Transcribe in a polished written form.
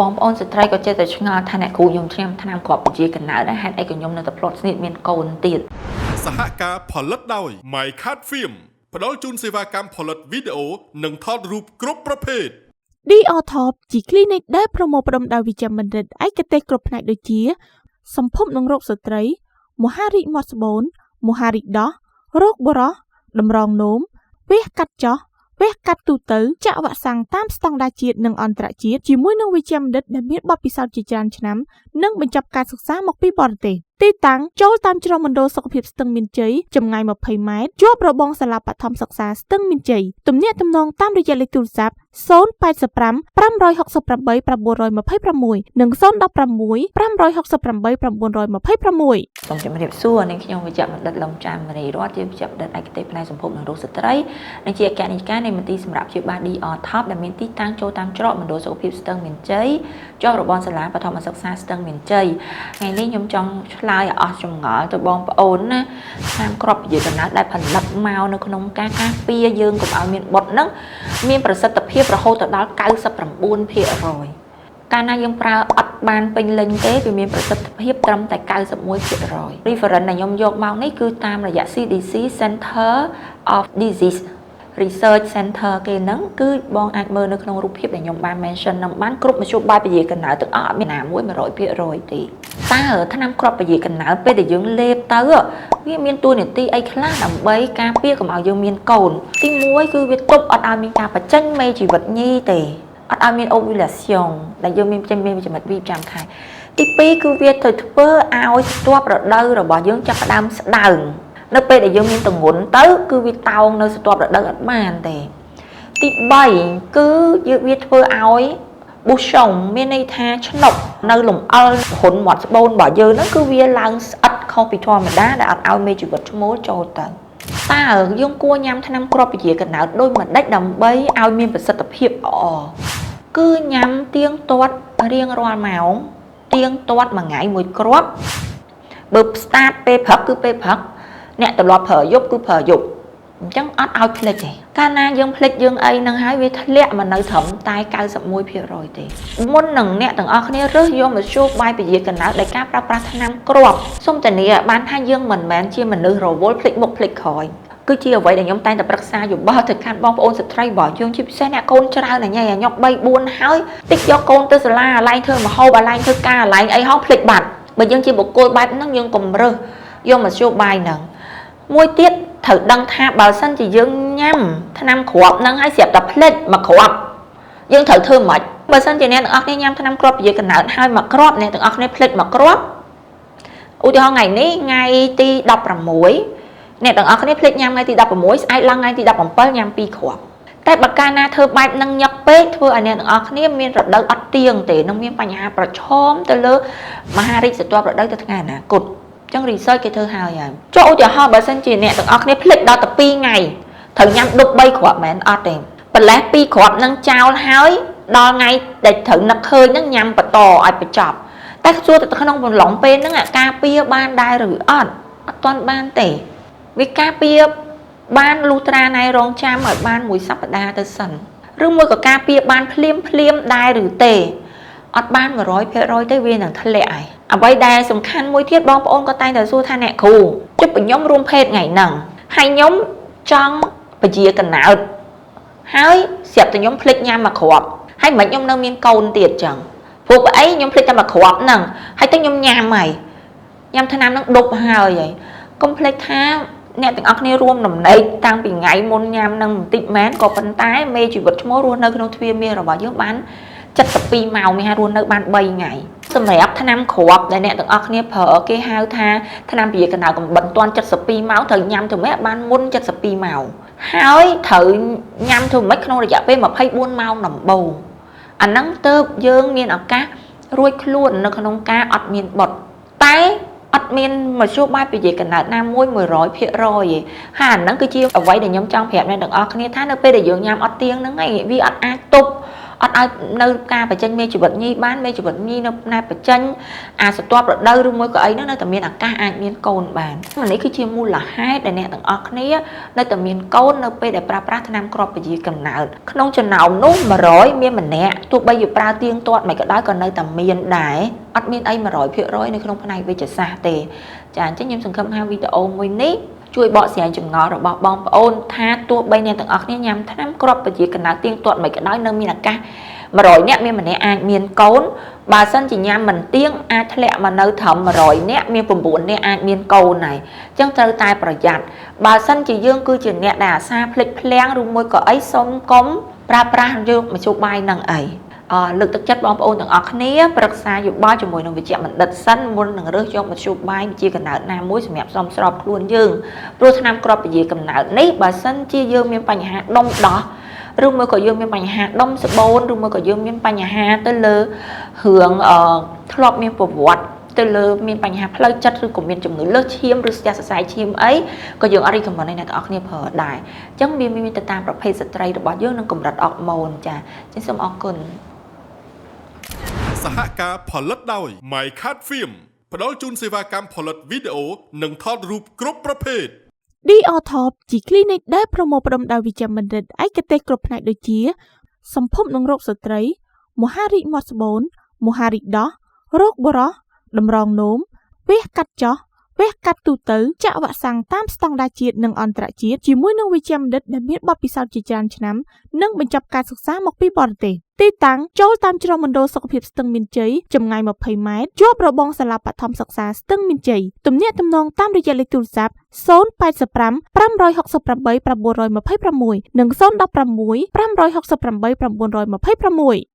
បងប្អូនស្ត្រីក៏ចេះតែឆ្ងល់ថាអ្នកគ្រូខ្ញុំឆ្នាំថ្នាំគ្រាប់ពជាកណ្ណើដែរហេតុអីក៏ខ្ញុំនៅតែផ្្លាត់ស្នៀតមានកូនទៀត សហការផលិតដោយ My Card Film ផ្ដល់ជូនសេវាកម្មផលិតវីដេអូនិងថតរូបគ្រប់ប្រភេទ DR Top ជា clinic ដែលប្រមូលផ្ដុំដោយវិជ្ជបណ្ឌិតឯកទេសគ្រប់ផ្នែកដូចជា សម្ភពនិងរោគស្ត្រី មហារីកមាត់ស្បូន មហារីកដោះរោគបុរសតម្រងនោមវះកាត់ចោះវះកាត់ទូទៅចាក់វ៉ាក់សាំងតាមស្តង់ដារជាតិនិងអន្តរជាតិជាមួយនឹងវិជ្ជបណ្ឌិតដែលមានបទពិសោធន៍ជាច្រើនឆ្នាំនិងបញ្ចប់ការសិក្សាមកពីបរទេសទីតាំងចូលតាមច្រកមណ្ឌលសុខភាពស្ទឹងមានជ័យចម្ងាយ20ម៉ែត្រជាប់របងសាលាបឋមសិក្សាស្ទឹងមានជ័យទំនាក់ទំនងតាមរយៈលេខទូរស័ព្ទ085 568 926និង016 568 926 សូមជម្រាបសួរនាងខ្ញុំវិជ្ជបណ្ឌិតលំចាមរីរតជាវិជ្ជបណ្ឌិតឯកទេសផ្នែកសម្ភពនិងរោគស្ត្រីនិងជាអគ្គនាយិកានៃមន្ទីរសម្រាប់ព្យាបាល DR Top ដែលមានទីតាំងចូលតាមច្រកមណ្ឌលសុខភាពស្ទឹងមានជ័យជាប់របនសាលាបឋមសិក្សាស្ទឹងមានជ័យថ្ងៃនេះខ្ញុំចង់ឆ្លើយឲ្យអស់ចម្ងល់ទៅបងប្អូនណាតាមក្របពជាកំណើតដែលផលិតមកនៅក្នុងការការពារយើងកុំឲ្យមានបុតហ្នឹងមានប្រសិទ្ធភាពរហូតដល់99%កាលណាយើងប្រើអត់បានពេញលេញទេវាមានប្រសិទ្ធភាពត្រឹមតែ91% reference ដែលខ្ញុំយកមកនេះគឺតាមរយៈ CDC Center of Disease Research Center គេហ្នឹងគឺបងអាចមើលនៅក្នុងរូបភាពដែលខ្ញុំបាន mention នឹងបានគ្រប់មធ្យោបាយពជាកណ្ណើទាំងអស់អត់មានណាមួយ100%ទេតើថ្នាំគ្រាប់ពជាកណ្ណើពេលដែលយើងលេបទៅវាមានតួនាទីអីខ្លះដើម្បីការពារកុំឲ្យយើងមានកូនទី1គឺវាទប់អត់ឲ្យមានការបញ្ចេញមេជីវិតញីទេអត់ឲ្យមាន ovulation ដែលយើងមានចេញមានចំណិតវីចាំខែទី2គឺវាទៅធ្វើឲ្យស្ទាប់រដូវរបស់យើងចាប់ផ្ដើមស្ដើងនៅពេលដែលយើងមានទម្ងន់ទៅគឺវាតោងនៅស្ទាប់រដូវអត់បានទេទី3គឺយើងវាធ្វើឲ្យ bouchon មានន័យថាឆ្នុកនៅលំអិលរុនមាត់ស្បូនរបស់យើងហ្នឹងគឺវាឡើងស្អិតខុសពីធម្មតាដែលអត់ឲ្យមេជីវិតឈ្មោលចូលទៅតើយើងគួរញ៉ាំថ្នាំគ្រាប់ពជាកណ្ណើតដោយម្ដេចដើម្បីឲ្យមានប្រសិទ្ធភាពល្អគឺញ៉ាំទៀងទាត់រៀងរាល់ម៉ោងទៀងទាត់មួយថ្ងៃមួយគ្រាប់បើ start ពេលព្រឹកគឺពេលព្រឹកអ្នកត្រឡប់ប្រើយប់គឺប្រើយប់អញ្ចឹងអត់ឲ្យភ្លេចទេកាលណាយើងភ្លេចយើងអីនឹងហើយវាធ្លាក់មកនៅត្រឹមតែ91%ទេមុននឹងអ្នកទាំងអស់គ្នារើសយកមធ្យោបាយពជាកណ្ណើតដោយការប្រើប្រាស់ថ្នាំគ្រាប់សូមធានាឲ្យបានថាយើងមិនមែនជាមនុស្សរវល់ភ្លេចមុខភ្លេចក្រោយគឺជាអ្វីដែលខ្ញុំតែងតែប្រឹក្សាយោបល់ទៅកាន់បងប្អូនស្ត្រីរបស់យើងជាពិសេសអ្នកកូនច្រើនអញញ៉ុក3 4ហើយតិចយកកូនទៅសាលាអាឡែងធ្វើម្ហូបអាឡែងធ្វើការអាឡែងអីហោះភ្លេចបាត់បើយើងជាបុគ្គលបែបហ្នឹងយើងកុំរើសយកមធ្យោបាយហ្នឹងមួយទៀតត្រូវដឹងថាបើសិនជាយើងញ៉ាំថ្នាំគ្រាប់ហ្នឹងហើយស្រាប់តែភ្លេចមួយគ្រាប់យើងត្រូវធ្វើម៉េចបើសិនជាអ្នកទាំងអស់គ្នាញ៉ាំថ្នាំគ្រាប់ពជាកណ្ណើតហើយមួយគ្រាប់អ្នកទាំងអស់គ្នាភ្លេចមួយគ្រាប់ឧទាហរណ៍ថ្ងៃនេះថ្ងៃទី16អ្នកទាំងអស់គ្នាភ្លេចញ៉ាំថ្ងៃទី16ស្អែកឡើងថ្ងៃទី17ញ៉ាំ2គ្រាប់តែបើកាលណាធ្វើបែបនឹងញឹកពេកធ្វើឲ្យអ្នកទាំងអស់គ្នាមានរដូវអត់ទៀងទេនឹងមានបញ្ហាប្រឈមទៅលើមហារីកស្រទាប់រដូវទៅថ្ងៃអនាគតចឹង research គេធ្វើហើយហើយចុះឧទាហរណ៍បើសិនជាអ្នកទាំងអស់គ្នាភ្លេចដល់តែ2ថ្ងៃត្រូវញ៉ាំដប់3គ្រាប់មែនអត់ទេបន្លេះ2គ្រាប់នឹងចោលហើយដល់ថ្ងៃដែលត្រូវនឹកឃើញហ្នឹងញ៉ាំបន្តឲ្យបញ្ចប់តែសួរទៅក្នុងបន្លងពេលហ្នឹងការពារបានដែរឬអត់អត់ទាន់បានទេវាការពារបានលុះត្រាណែរងចាំឲ្យបានមួយសប្តាហ៍ទៅសិនឬមួយក៏ការពារបានភ្លាមភ្លាមដែរឬទេអត់បាន100%ទេវានឹងធ្លាក់ហើយអ្វីដែលសំខាន់មួយទៀតបងប្អូនក៏តែងតែសួរថាអ្នកគ្រូជិបខ្ញុំរួមភេទថ្ងៃហ្នឹងហើយខ្ញុំចង់ពជាកណើតហើយស្រាប់តែខ្ញុំភ្លេចញ៉ាំមួយគ្រាប់ហើយមិនខ្ញុំនៅមានកូនទៀតចឹងព្រោះអីខ្ញុំភ្លេចតែមួយគ្រាប់ហ្នឹងហើយទៅខ្ញុំញ៉ាំហើយញ៉ាំថ្នាំហ្នឹងដប់ហើយហើយកុំភ្លេចថាអ្នកទាំងអស់គ្នារួមដំណេកតាំងពីថ្ងៃមុនញ៉ាំនឹងបន្តិចមែនក៏ប៉ុន្តែមេជីវិតឈ្មោះរស់នៅក្នុងទ្វារមាសរបស់យើងបាន72ម៉ោងមានថារស់នៅបាន3ថ្ងៃសម្រាប់ថ្នាំគ្រាប់ដែលអ្នកទាំងអស់គ្នាប្រើគេហៅថាថ្នាំពជាកណ្ដៅកំបិនតាន់72ម៉ោងត្រូវញ៉ាំធ្វើម៉េចបានមុន72ម៉ោងហើយត្រូវញ៉ាំធ្វើម៉េចក្នុងរយៈពេល24ម៉ោងដំបូងអាហ្នឹងទៅយើងមានឱកាសរួចខ្លួននៅក្នុងការអត់មានបុតតែអត់មានមធ្យោបាយពជាកណើតណាមួយ100%ទេហើយអាហ្នឹងគឺជាអ្វីដែលខ្ញុំចង់ប្រាប់អ្នកទាំងអស់គ្នាថានៅពេលដែលយើងញ៉ាំអត់ទៀងហ្នឹងឯងវាអត់អាចទប់ អត់ឲ្យនៅការបញ្ចេញមេជីវិតញីបានមេជីវិតញីនៅណែបញ្ចេញអាស្រទាប់រដូវឬមួយក៏អីហ្នឹងនៅតែមានឱកាសអាចមានកូនបាននេះគឺជាមូលហេតុដែលអ្នកទាំងអស់គ្នានៅតែមានកូននៅពេលដែលប្រើប្រាស់ថ្នាំគ្រាប់ពជាកំណើតក្នុងចំណោមនោះ100មានម្នាក់ទោះបីជាប្រើទៀងទាត់មិនក៏ដោយក៏នៅតែមានដែរអត់មានអី100%នៅក្នុងផ្នែកវិទ្យាសាស្ត្រទេចាអញ្ចឹងខ្ញុំសង្ឃឹមថាវីដេអូមួយនេះជួយបកស្រាយចម្ងល់របស់បងប្អូនថាទោះបីអ្នកទាំងអស់គ្នាញ៉ាំថ្នាំគ្រាប់ពជាកំណើតទៀងទាត់មិនក៏ដោយនៅមានឱកាស100នាក់មានម្នាក់អាចមានកូនបើសិនជាញ៉ាំមិនទៀងអាចធ្លាក់មកនៅត្រឹម100នាក់មាន9នាក់អាចមានកូនហើយអញ្ចឹងត្រូវតែប្រយ័ត្នបើសិនជាយើងគឺជាអ្នកដែលអាសាភ្លេចភ្លាំងឬមួយក៏អីសុំកុំប្រើប្រាស់យកមធ្យោបាយនឹងអីលើកទឹកចិត្តបងប្អូនទាំងអស់គ្នាប្រឹក្សាយោបល់ជាមួយនឹងវិជ្ជបណ្ឌិតសិនមុននឹងរើសយកមធ្យោបាយវិជាកំណើតណាមួយសម្រាប់សមស្របខ្លួនយើងព្រោះថ្នាំគ្រាប់ពជាកំណើតនេះបើសិនជាយើងមានបញ្ហាដុំដោះឬមួយក៏យើងមានបញ្ហាដុំស្បូនឬមួយក៏យើងមានបញ្ហាទៅលើរឿងធ្លាប់មានប្រវត្តិទៅលើមានបញ្ហាផ្លូវចិត្តឬក៏មានជំងឺលើសឈាមឬស្ទះសរសៃឈាមអីក៏យើងអត់ recommend ឲ្យអ្នកទាំងអស់គ្នាប្រើដែរអញ្ចឹងវាមានទៅតាមប្រភេទស្ត្រីរបស់យើងនិងកម្រិតអរម៉ូនចាអញ្ចឹងសូមអរគុណ សហការផលិតដោយ My Card Film ផ្ដល់ជូនសេវាកម្មផលិតវីដេអូនិងថតរូបគ្រប់ប្រភេទ DR Top ជា clinic ដែលប្រមូលផ្ដុំដោយវិជ្ជបណ្ឌិតឯកទេសគ្រប់ផ្នែកដូចជាសម្ភពនិងរោគស្ត្រីមហារីកមាត់ស្បូនមហារីកដោះរោគបុរសតម្រងនោមវះកាត់ចោះវះកាត់ទូទៅចាក់វ៉ាក់សាំងតាមស្តង់ដារជាតិនិងអន្តរជាតិជាមួយនឹងវិជ្ជបណ្ឌិតដែលមានបទពិសោធន៍ជាច្រើនឆ្នាំនិងបញ្ចប់ការសិក្សាមកពីបរទេសទីតាំងចូលតាមជ្រោះមណ្ឌលសុខភាពស្ទឹងមានជ័យចម្ងាយ20ម៉ែត្រជាប់របងសាលាបឋមសិក្សាស្ទឹងមានជ័យទំនាក់ទំនងតាមរយៈលេខទូរស័ព្ទ085 568 926និង016 568 926។